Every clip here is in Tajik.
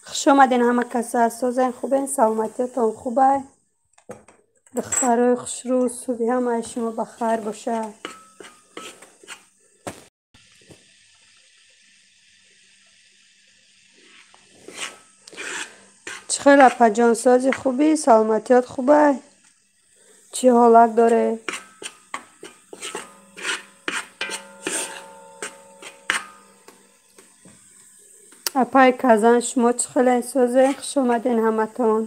Хуш омаден ҳама каса. Созен, хубен, саломатиятон хубай? Духтарои хушрӯ, субҳи ҳамаи шумо ба хайр бошад. Чӣ хел, апаҷон, сози, хубӣ, саломатиёт хубай? Чӣ ҳолат доре? Апаи Казан, шумо чӣ хелен, созе? Хуш омаден ҳаматон.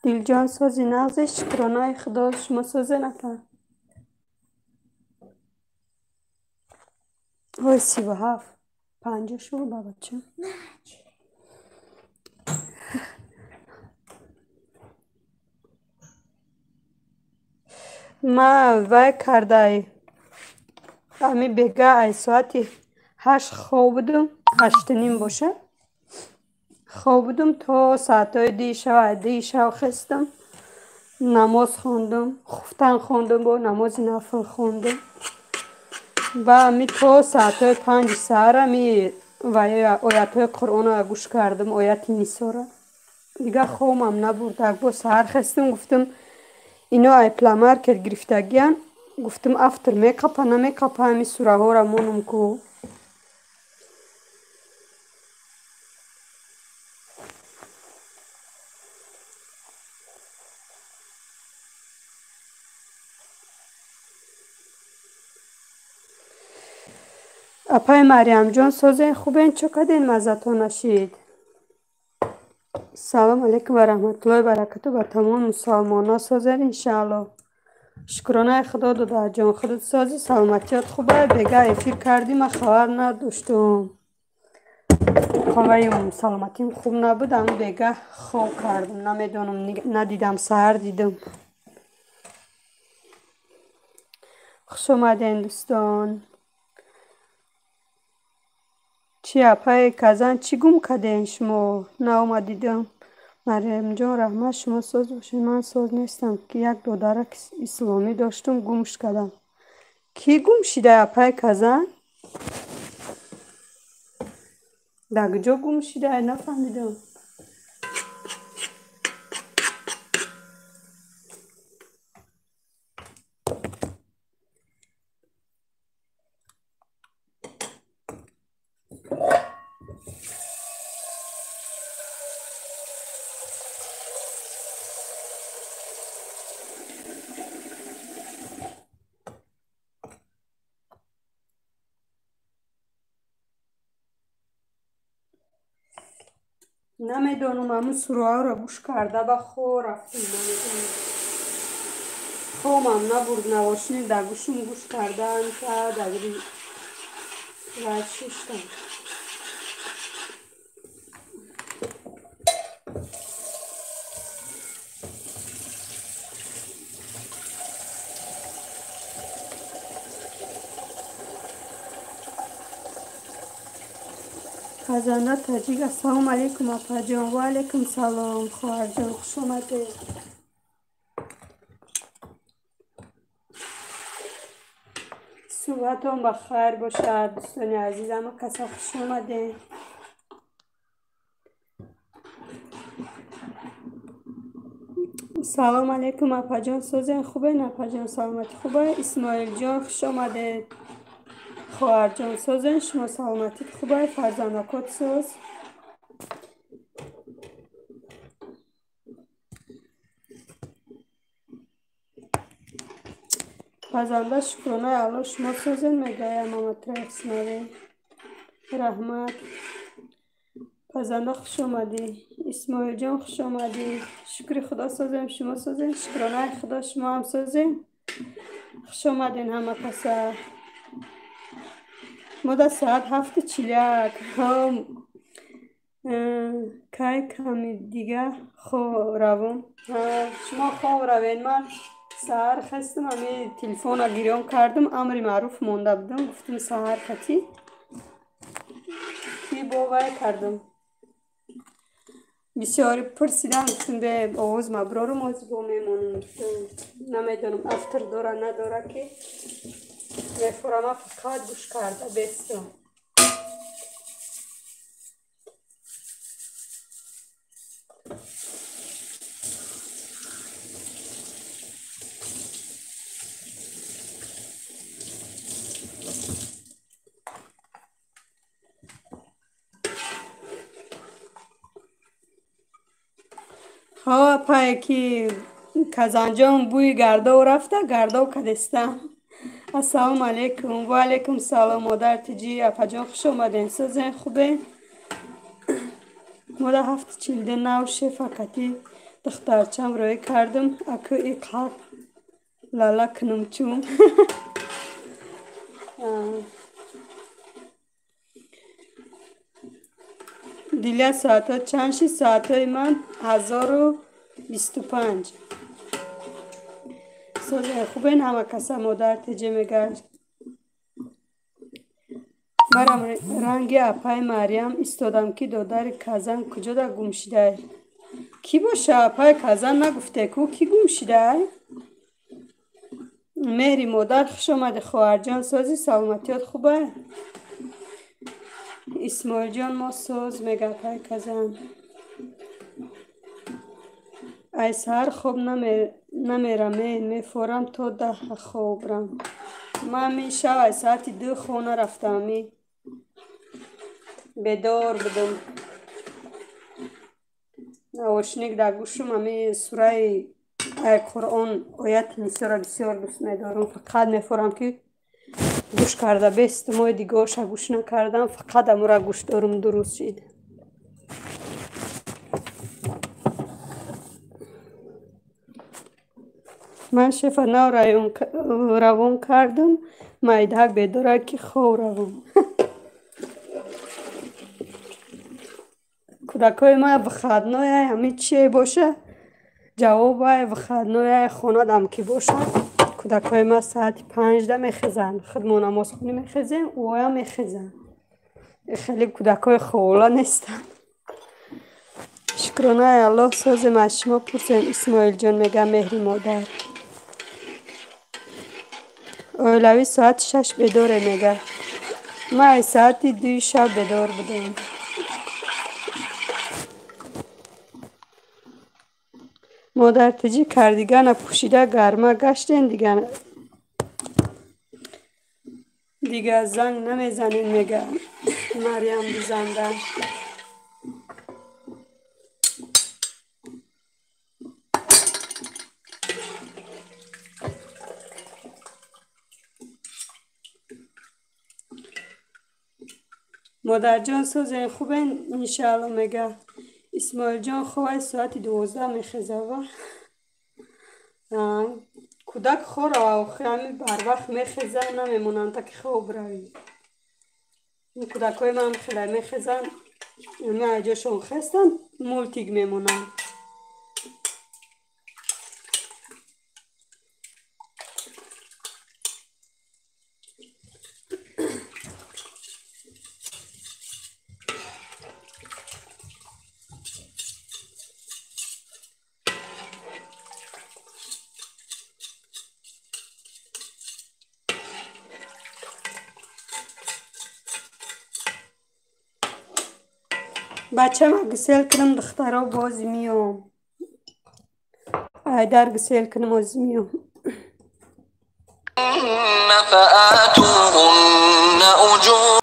Дилҷон, сози, нағзи, шукронаи Худо, шумо созен, апа? Ой, 37 50 шуд, бабача. Ма вай кардай, ами бега ай соати 8 хоб будум, 8:30 боша хоб будум то соатҳои 2 шав. Ай 2 шав хестам, намоз хондум, хуфтан хондум, бо намози нафл хондум ва ами то соатҳои 5-и саҳар ами вай оятҳои Қуръонро гӯш кардам, ояти Нисора. Дига хобам набурд. Бо саҳар хестам, гуфтам, ино ай Плеймаркет гирифтагиян, гуфтам, автор меқапа, намеқапа, ами сураҳоро монум ку. Апаи Мариямҷон, созен, хубен? Чо карден, маззатон нашид? Салом алейкум ва раҳматуллоҳи баракату ба тамоми мусалмонҳо. Созен, иншаалло. Шукронаи Худо, додарҷон, худат созӣ, саломатиёт хуба? Бега эфир кардӣ, ман хабар надоштум. Қаваим саломатим хуб набуд, ам бега хоб кардам, намедонам, надидам, саҳар дидам. Хуш омаден, дӯстон. Чи, апаи Казан, чӣ гум кардем, шумо наомадидам? Мариямҷон, раҳмат, шумо соз бошед. Ман соз нестам, ки як додарак исломӣ доштум, гумш кардам. Кӣ гум шида, апаи Казан? Дар куҷо гум шида, нафаҳмидам. Намедонам, ҳамун сураҳоро гӯш карда ба хоб рафтам, намедонам, хобам набурд. Навошни дар гӯшум гӯш кардаам, дар вай шиштам. Фарзанда таҷик, ассалому алайкум, апаҷон. Ва алайкум салом, хоҳарҷон, хуш омадед. Суҳбатон ба хайр бошад, дӯстони азиз, ҳама каса хуш омадед. Салом алайкум, апаҷон, созен, хубен, апаҷон, саломатӣ хуба? Исмоилҷон, хуш омадед, хоҳарҷон, созен шумо, саломатит хубай, фарзандакот соз? Фарзанда, шукронаи Алло, шумо созен, мегаям Маматрахснави. Раҳмат. Фарзанда, хуш омадӣ. Исмоилҷон, хуш омадӣ. Шукри Худо, созем, шумо созем? Шукронаи Худо, шумо ҳам созем. Хуш омаден ҳама каса. Мо дар соат 7:41. Кай ками дига равом. Шумо хоб равен, ман саҳар хестам, ами телефонро гирён кардам, амри маъруф монда будам, гуфтам, саҳар катӣ ки бо вай кардам. Бисёри пурсидан, гуфтам бе овоз маброрум, оз бо мемонам. Намедонам автор дора надора, ки мефурама, фақат гӯш карда бестам. Ҳо, апае ки Казанҷон, бӯи гардов рафта, гардов кадеста. Ассалому алайкум. Ва алайкум салом, модар тиҷӣ, апаҷон, хуш омадем. Созен, хубе? Мода ҳафти чилде нав шефакати духтарчам рӯй кардам, аку и қалб лала кунум чум. Дилия, соатҳо чанд шид? Соатҳои ман 1025. Созен, хубен ҳама каса, модар теҷе мегашт. Марам ранги апаи Марьям истодам, ки додари Казан куҷода гум шидай? Кӣ боша? Апаи Казан нагуфте ку, кӣ гум шидай? Меҳри модар, хуш омадӣ, хоҳарҷон, сози, саломатиёт хуба? Исмоилҷон, мо соз, мега апаи Казан. Ай саҳар хоб намераме, мефорам то 10 хобрам. Ман ми шав ай соати 2 хона рафтам, ми бедор будам. Наушник дар гӯшум, ами сураи ай Қуръон, ояти Нисоро бисёр дӯст медорам. Фақат мефорам, ки гӯш карда бестум, ой дигоша гӯш накардам, фақат амура гӯш дорум, дуруст шид. Ман шефа нав равон кардам, майдаак бедора, ки хов равам. Кӯдакҳои ман выходной ай, ҳами чие боша, ҷавобай выходной ай, хонадам ки боша. Кӯдакҳои ман соати 5да мехезанд. Худ мо намозхонӣ мехезем, ӯоям мехезанд. Хеле кӯдакҳои ховола нестанд. Шукронаи Аллоҳ, созем, аз шумо пурсем, Исмоилҷон, мега меҳри модар. Оилавӣ соати 6 бедоре, мега. Ман ай соати 2 шаб бедор будам. Модар тиҷӣ, кардигана пӯшида гарма гаштен, дига занг намезанем, мега Марьям дузанда. Модарҷон, созен, хубен, иншаалло, мега. Исмоилҷон, хобай соати 12 мехезава. Кӯдак хора, охи ҳами барвақт мехезанд, намемонанд, та ки хоб равӣ. Кӯдакҳои ман хеле мехезанд, ами айҷошон хестанд, мультик мемонанд. Бачама гусел кунам, духтаро, боз миём. Айдар гусел кунам, оз миём. فآتوهن أجورهن.